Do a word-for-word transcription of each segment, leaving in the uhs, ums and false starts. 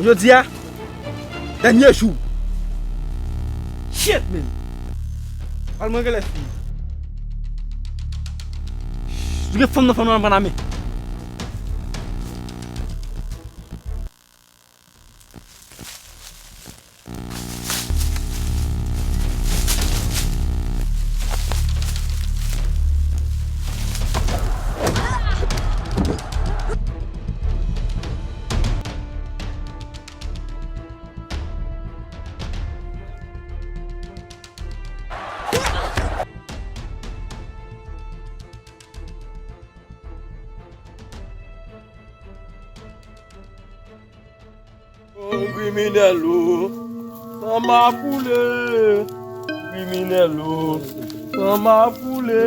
Jodi a, dènye jou. Shit, man. Al mwen genlè fini. Gen fanm nan fanm nan pa nan men. Oh, kriminèl, oh, san m ap woule. Kriminèl, oh, san m ap woule.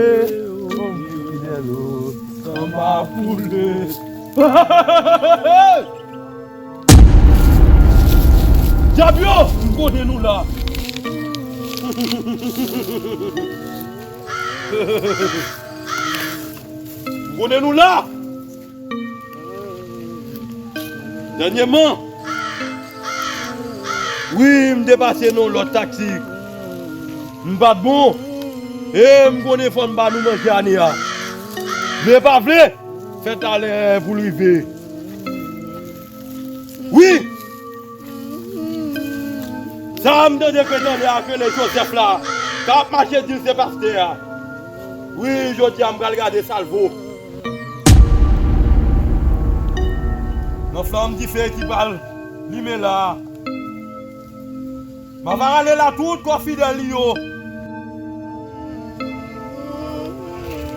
Oh, kriminèl, oh, san m ap woule. Dyab yo, m konnen nou la. M konnen nou la. Dènyèman, wi, m te pase nan yon lòt taktik. M pa t bon. E m konnen fò m ba nou manje ane a. Vle pa vle, fè talè pou l rive. Wi! Sa m tande ke tande ak rele Joseph la, k ap mache di l se pastè a. Wi, jodi a m pral gade sa l vo. Nan flanm dife ki pral limen la a. M ava rale la tout kò fidèl li yo.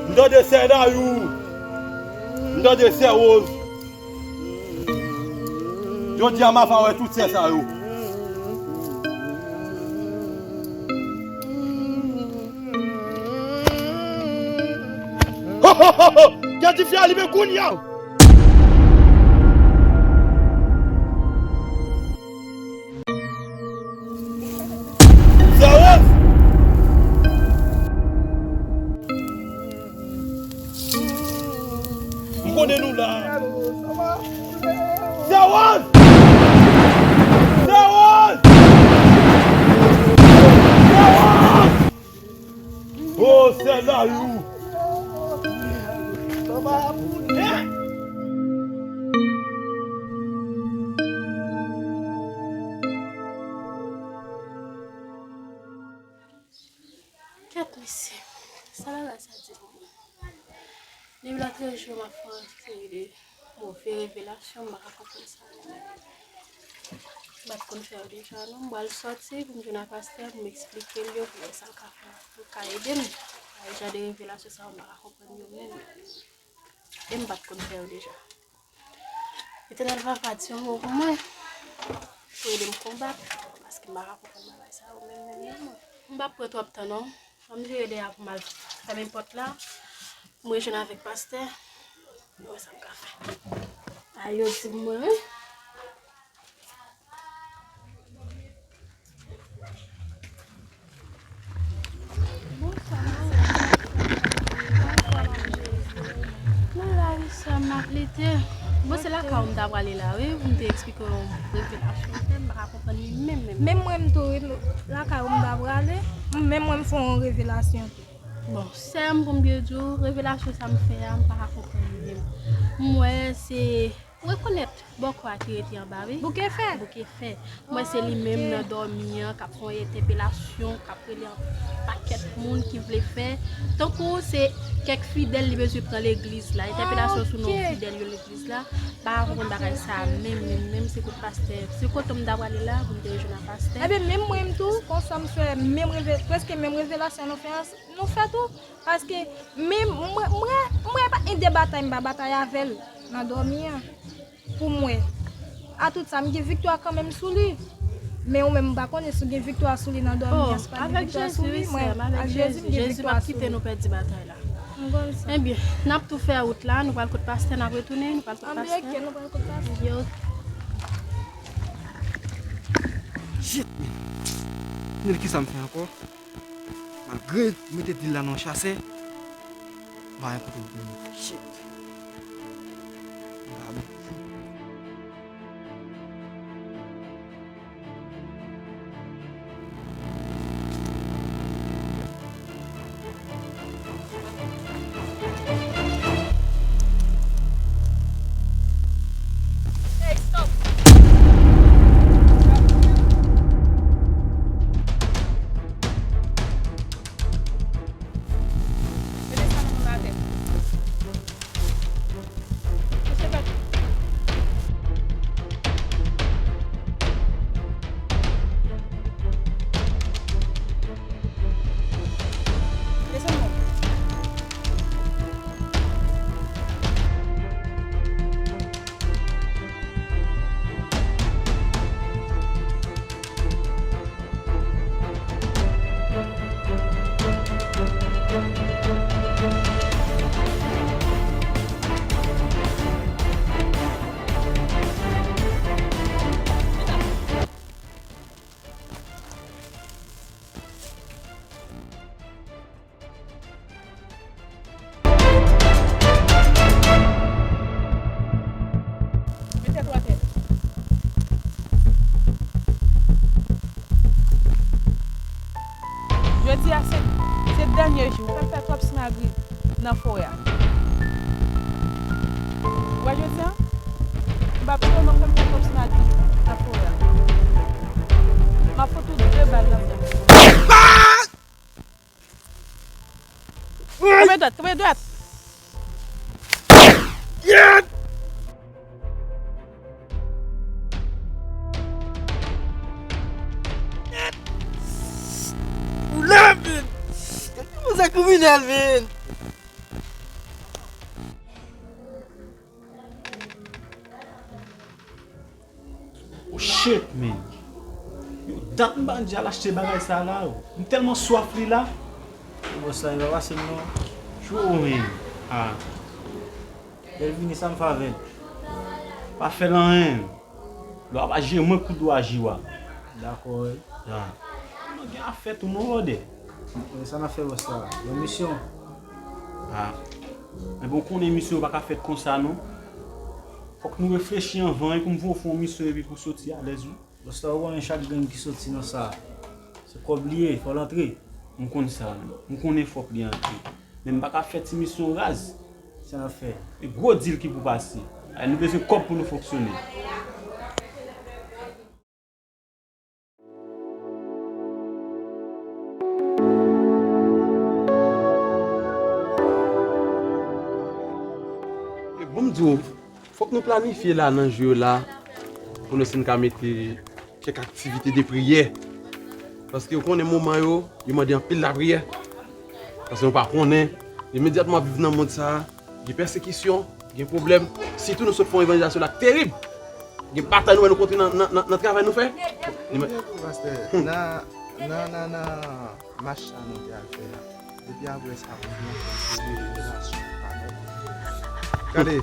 M tande sè Dayou. M tande sè Woz. Jodi a m ava wè tout sè sa yo. Ho, ho, ho, ho! Kè dife a limen kounye a! Sè Woz! M konnen nou la. Sè Woz! Sè Woz! Sè Woz! Oh, sè Dayou! Kèt mesye, sa bagay sa di pou mwen. Depi lòt jou m ap fè yon seri de move revelasyon, m pa ka konprann sa. M pa t konn fè yo deja non. M pral sòti pou m jwenn ak pastè, pou m eksplike l yo, pou m wè sa l ka fè, pou l ka ede m. Paske jan de revelasyon sa yo, m pa ka konprann yo menm. E m pa t konn fè yo deja. Etènèl Papa, di yon mo pou mwen, pou ede m konbat, paske m pa ka konprann bagay sa yo menm, menm, menm, mwen. M p ap pran twòp tan non. Ann m vire dèyè pou m al fèmen pòt la, pou m rejwenn avèk pastè, nou wè sa m ka fè. A yo di mwen, wi. Bonswa, madanm. Nou la, wi, sè m, m ap lite. Bon, se lakay ou m ta prale la, wi, pou m te eksplike w yon revelasyon m fè, m pa ka konprann li menm, menm. Menm mwen m tou, wi, lakay ou m ta prale, menm mwen m fè yon revelasyon tou. Bon, sè m, pou m byen di w, revelasyon sa m fè a, m pa ka konprann li menm. M wè se Ou rekonèt bòkò a ki rete anba, wi. Bouke fè. Bouke fè. M wè se li menm nan dòmi an k ap fè yon entèpelasyon, k ap rele yon pakèt moun ki vle fè. Tankou se kèk fidèl li bezwen pran legliz la. Entèpelasyon sou non fidèl yo legliz la. M pa ka konprann bagay sa a menm, menm, menm se kot pastè. Se kote m ta prale la, pou m te rejwenn ak pastè. Ebyen, menm mwen menm tou, konsa m fè menm reve-, prèske menm revelasyon nou fè ans-, nou fè tou. Paske menm mwen, mwen, mwen pa gen de batay m pa batay avè l nan dòmi an. Pou mwen, a tout sa, m gen viktwa kanmenm sou li. Men ou menm, m pa konnen si w gen viktwa sou li nan dòmi an, si w pa gen viktwa sou li, mwen, ak Jezi, m gen viktwa sou li. Jezi p ap kite nou pèdi batay la. M konn sa. Ebyen, n ap tou fè wout la, nou pral kot pastè, n ap retounen, nou pral kot pastè. Anbyen, oke, nou pral kot pastè. Yo. Shit, man. Men kisa m fè ankò? Malgre m mete dil la nan chasè, m pa gen kote m pou m. Shit. M pa bon. Jodi a se, se dènye jou. Fè m fè twòp simagri nan forè a. Ou wè jodi a? M p ap jwe non, fè m fè twòp simagri nan forè a. M ap fout ou de bal nan tèt. Kanpe dwat, kanpe dwat. Ou la, vin! Ou se kriminèl, vin! Oh shit, man. Yo, dat m pa di al achte bagay sa la, yo. M tèlman swaf li la. Bòs la, li pa pase m non. Cho, man. Ah. Lè l vini, sa m fè avè l? Pa fè l anyen. Lè w ap aji, mwen kou dlo aji w a. Dakò, wi. Ah. Mwen gen afè tou non, brother. Men sa n ap fè, bòs la? Yon misyon. Ah. Men bon, konnen misyon yo pa ka fèt konsa non. Fòk nou reflechi anvan, epi m voye w fè yon misyon epi pou soti alèz wi. Bòs la, ou konnen chak grenn ki soti nan sa, se kòb li ye, fò l antre. M konn sa, m konnen fòk li antre. Men m pa ka fè ti misyon raz. Sa n ap fè? E gwo dil ki pou pase. Ay, nou bezwen kòb pou nou fonksyone. E bon, m di w, fòk nou planifye la nan jou yo la, pou nou si n ka mete kèk aktivite de priyè. Paske ou konnen moman yo, yo mande anpil lapriyè. Paske nou pa konnen, imedyatman w ap viv nan mond sa a, gen pèsekisyon, gen pwoblèm. Sitou nou sot fè yon evanjelizasyon la k terib. Gen batay nou wè nou kontre nan, nan, nan, nan travay nou fè. Pastè, nan, nan, nan, nan mach sa nou te al fè a, depi apre sa, pou nou fè yon seri de relasyon pa nòmal. Gade,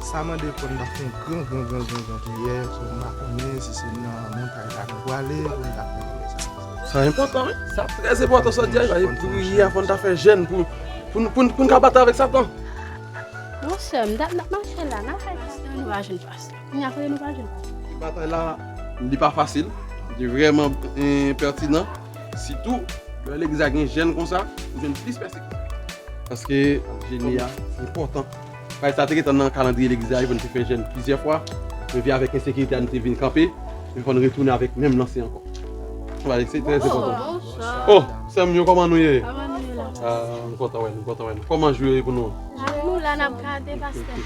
sa mande fò n ta fè yon gran, gran, gran, gran, gran priyè, fò n pa konnen si se nan montay la nou prale, pou n ta fè priyè sa. Sa enpòtan, wi. Sa trè enpòtan, sa w di a, wi. Priyè a, fò n ta fè jèn pou, pou, n- pou, n- pou n ka batay avèk Satan. Monchè, m t ap, n ap mache la, n ap fè sa, nou pa jwenn pastè. Kounye a, kote nou pa jwenn pastè? Batay la, li pa fasil. Li vrèman, eh, pètinan. Sitou, lè legliz la gen jèn konsa, ou jwenn plis pèsekisyon. Paske jèn li a, se enpòtan. Bagay sa te gentan nan kalandriye legliz la, epi nou te fè jèn plizyè fwa. Men vin avèk ensekirite a, nou te vin kanpe. Epi fò n retounen avèk menm lanse ankò. Bagay se trè enpòtan. Bonswa. Oh, sè m yo, kòman nou ye? Kòman nou ye la? Ah, m kontan wè nou, m kontan wè nou. Kòman jou yo ye pou nou? Ah, nou la, n ap gade, pastè.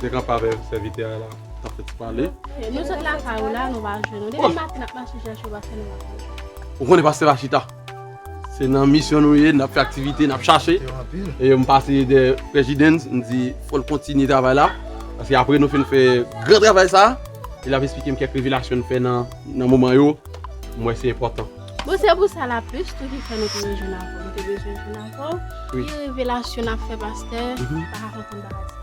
Te kanpe avèk sèvitè a la, t ap fè ti pale. E nou sot lakay ou la, nou pa jwenn ou. Depi maten n ap mache chèche ou, pastè, nou pa jwenn ou. Ou konnen pastè pa chita. Se nan misyon nou ye, n ap fè aktivite, n ap chache. E m pase dèyè Frè Jidens, m di, fò l kontinye travay la. Paske apre nou fin fè gran travay sa, e l ap esplike m kèk revelasyon n fè nan, nan moman yo. M wè se enpòtan. Bon, se pou sa la plis tou ki fè nou te rejwenn avè w. Nou te bezwen jwenn avè w. Wi. Ki revelasyon n ap fè, pastè? Mhm. Pa ka konprann bagay sa.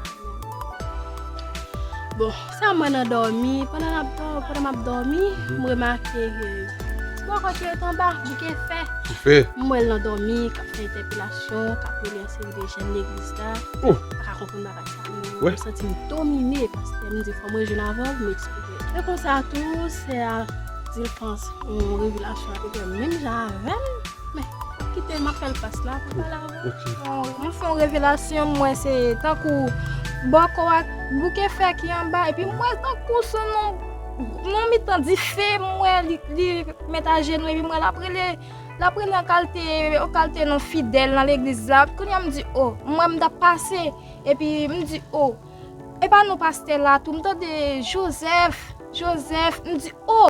Bon, sa mwen nan dòmi, pandan n ap dò-, pandan m ap dòmi, mhm, m remake ke ti bòkò ki ret anba, bouke fè. Ki fè? M wè l nan dòmi, k ap fè entèpelasyon, k ap rele yon seri de jèn legliz la. Oh! M pa ka konprann bagay sa. Wè. M santi m domine, pastè. M di, fò mwen jwenn avè w pou m eksplike. E konsa tou, sè a di l fè yon revelasyon apeprè menm jan avè m. Men, kite m ap fè l pas la pou pale avè w. Ok. Bon, mwen fè yon revelasyon, m wè se tankou bòkò ak bouke fè ki anba, epi m wè tankou se yon, yon mitan dife, m wè li, li met ajenou, epi m wè l ap rele, l ap rele an kalite, an kalite non fidèl nan legliz la. Kounye a m di, o, m wè m t ap pase, epi m di, o, e pa non pastè la tou, m tande Joseph, Joseph, m di, o,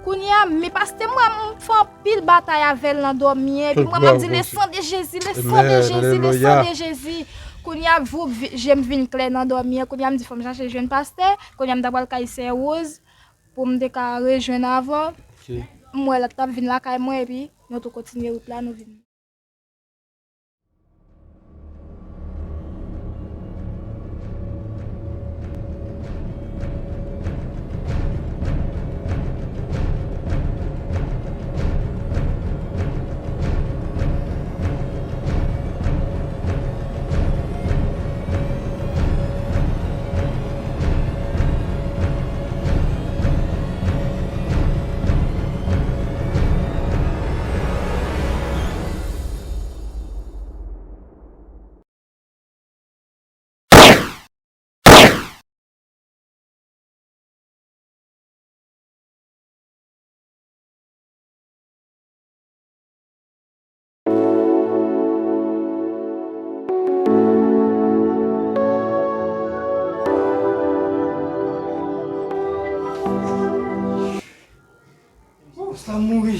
Kounye a, men pastè m wè m fè anpil batay avè l nan dòmi, epi m wè m ap di, le sang de Jésus, le sang de Jésus, le sang de Jésus. Kounye a, voup, vi- je m vin klè nan dòmi an. Kounye a, m di, fò m chache jwenn pastè. Kounye a, m ta pral kay sè Rose pou m te ka rejwenn avè w. Ok. M wè l t ap vin lakay mwen, epi nou tou kontinye wout la, nou vin. Mouri.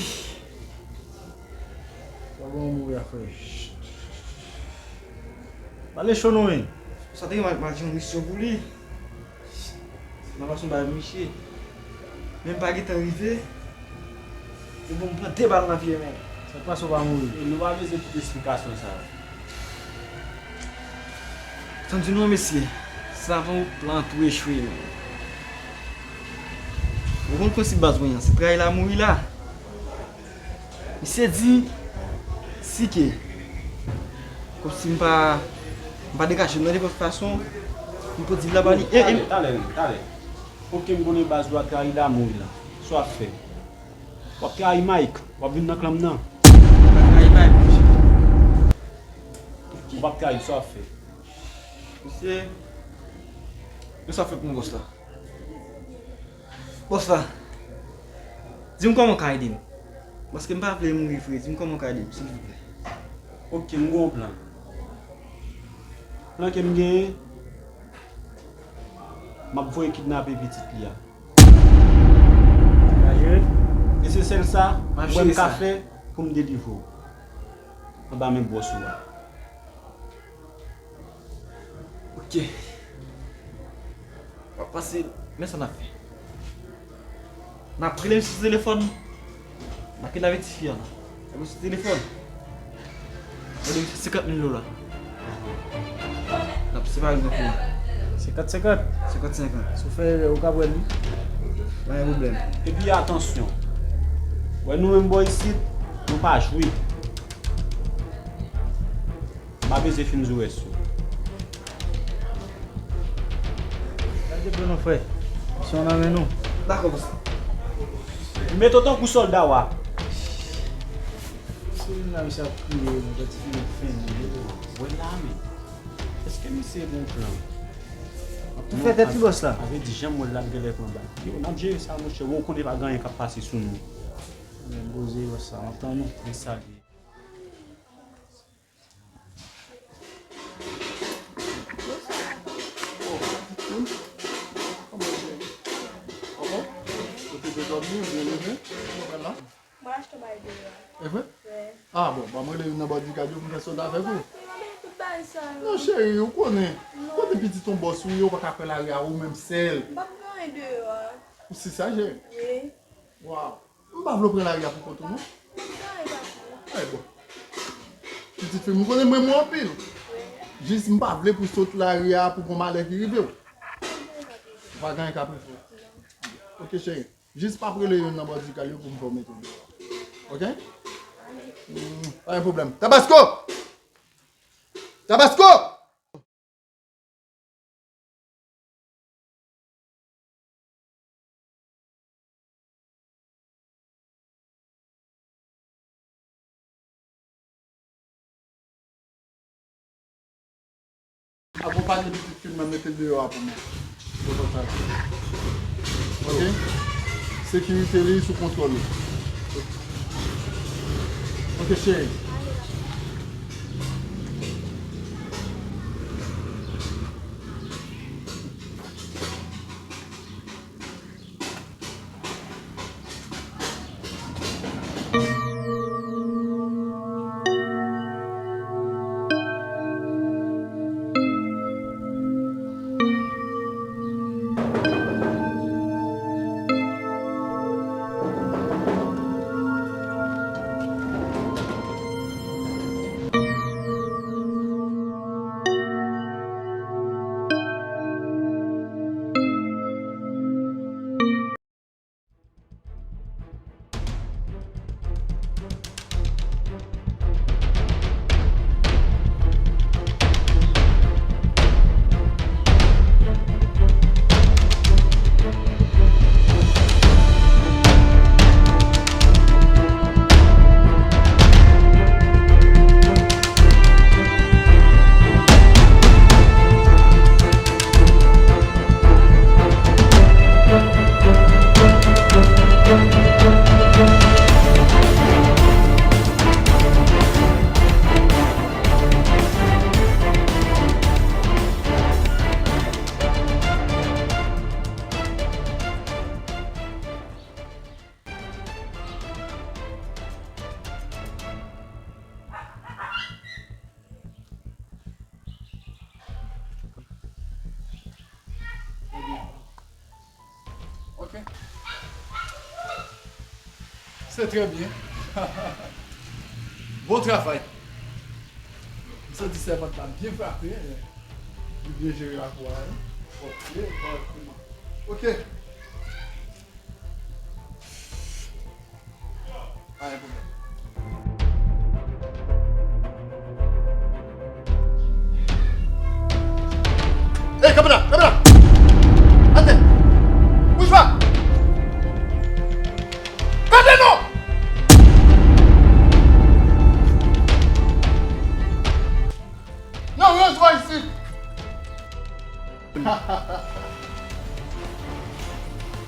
Sa bon mouri a frè. Pale cho non wi. Sa te gen mal, mal jan misyon pou li. Nan fason ba misye. Men m pa gentan rive. Se pou m pran de bal nan pye men. Sa k pase w pa mouri? E nou pa bezwen tout esplikasyon sa yo. Tann di non mesye, se avan ou plan tou echwe men. Ou konn prensip baz mwen an, se trayi la mouri la. Misye di, si ke, kòmsi m pa, m pa dekache m nan nenpòt fason, m pran di la ba li. E, e, talè, talè, talè. Oke, m konnen baz ou a trayi la mouri la. Sa w ap fè? W ap trayi Mike, w ap vin nan klan m nan. M pa trayi Mike, monchè. Ou p ap trayi, sa w ap fè? Mesye, men sa w ap fè pou mwen bòs la. Bòs la, di m kòman w ka ede m. Paske m pa vle mouri vre, di m kòman w ka ede m, silvouplè. Oke, m gen yon plan. Plan ke m genyen, m ap voye kidnape pitit li a. Ou ka jere? E se sèl sa mwen m ka fè pou m delivre w anba men bòs ou a. Ok. W ap pase, men sa n ap fè. N ap rele misye sou telefòn. N ap kidnape tifi an la. N ap rele sou telefòn. Mande misye senkant mil dola. N ap separe nou pou senkant senkant. Senkant senkant. Si w fè erè, ou ka pran li. Pa gen pwoblèm. Epi atansyon. Wè nou menm bò isit, nou pa jwe. M pa bezwen fin di w rès yo. Gade byen non frè. Misyon nan men nou. Dakò, bòs. Mete w tankou sòlda w a. Se youn la misye ap kriye, mwen pati fini fen mwen. Wè la men. Èske misye gen yon plan? Tou fè tèt li bòs la. Avè di jan mwen l ap genlè pran bal. Yo, n ap jere sa monchè, ou konnen pa gen anyen k ap pase sou nou. Men poze bòs la, m ap tann ou. Men sa l ye. Bonsoir. Oh, kòman w ye? Kòman? Ou te dòmi, ou byen leve? Mwen achte bay deyò. E vre? Wi. Ah bon, ban m rele youn nan bodyguard yo pou m fè sòt avèk ou. Non, men tout bagay sa yo. Non, cheri, ou konnen. Non. Kote pitit yon bòs ou ye, ou pa ka pran lari a ou menm sèl. M p ap gen anyen deyò a. Ou si sa, cheri? Wi. Waw. M pa vle w pran lari a pou kont ou, non. Ay, bon. Pitit fi m, ou konnen m renmen w anpil. Jis m pa vle pou sot lari a pou gon malè ki rive w. Ou pa gen anyen k ap rive w. Ok, cheri. Jis m ap rele youn nan bodyguard yo pou m fè w mete w deyò. Ok? Mm, pa gen pwoblèm. Tabasco! Tabasco! Akonpanye pitit fi m nan, mete l deyò a pou mwen. Ok? Sekirite li sou kontwòl ou. Ok, cheri. Se trè byen. Bon travay. M santi sèvant la byen frape. Li byen jere lakou a, wi. Ok, kòrèkteman. Ok. Pa gen pwoblèm. Ey, kanpe la, kanpe la! Atè! Bouj pa! Kanpe non! Non, Rose, pa isit!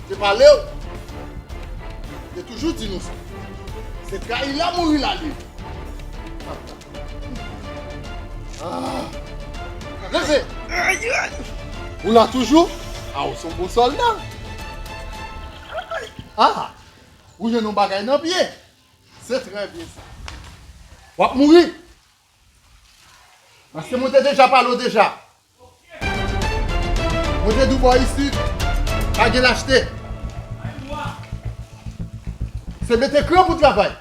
Te pale w. Te toujou di nou sa. Se trayi la, mouri la li. Ah. Leve! Ou la toujou? Ah, ou se yon bon sòlda. Ah! Ou jwenn yon bagay nan pye. Se trè byen sa. W ap mouri. Paske mwen te deja pale w deja. Mwen te di w bò isit, pa gen lachte. Se mete kran pou travay.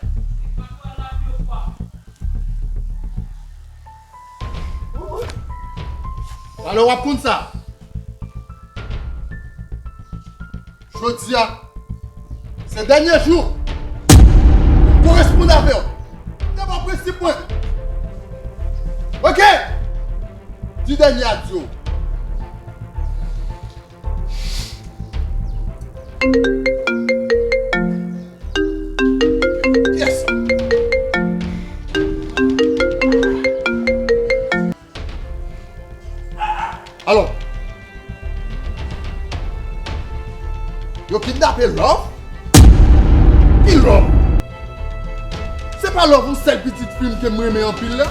Alò w ap konn sa. Jodi a, se dènye jou pou m koresponn avè w. Devan prensip mwen. Ok? Di dènye adye w. Yes. Alò, yo kidnape Love? Ki Love? Se pa Love, yon sèl pitit fi m ke m renmen anpil la?